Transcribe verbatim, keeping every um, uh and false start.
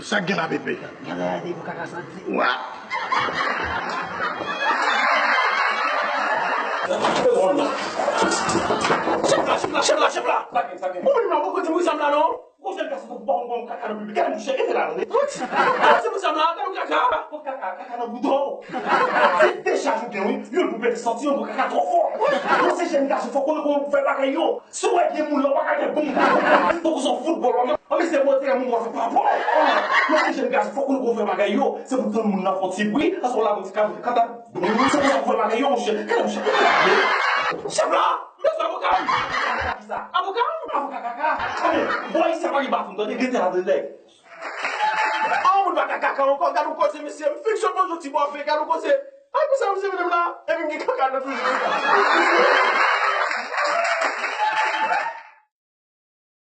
Sa k gen la, Pepe? Gade, gade, pou kaka santi. Wa! Chèf la, chèf la, chèf la, chèf la! Sa gen, sa gen? Ou menm la, ou poko di m wi sa m la non? Gon jèn gason tankou w pa konn kaka nan piblik. Gade mouche, kite la, tande. Gade mouche m la, gade yon kaka. Pot kaka, kaka nan bouton. Se de chaj ou gen, wi. Youn pou pèdi santi, youn pou kaka twò fò. Bon, se jèn gason, fòk ou konnen kòman pou fè bagay yo. Si w wè gen moun la, w pa ka gen bon. Tankou se yon foutbòl, w ap, w ap eseye monte moun w ap fè pa bon. Non, se jèn gason, fòk ou konnen kòman fè bagay yo. Se pou tann moun nan fè yon ti bri, sa se yon lagon ti kaka, kaka. Se konsa pou fè bagay yo, monchè. Gade, monchè. Chèf la! Mesye, avoka m! Avoka kisa? Avoka m? Avoka kaka! Tande, bò isi a pa gen baton, tande, rete la, tande, nèg. An, moun pa ka kaka ankò, gade yon koze, mesye, m fik jwenn yon ti bò fè, gade yon koze. Ay, pou sa, mesye, vin la, epi m gen kaka nan toujou.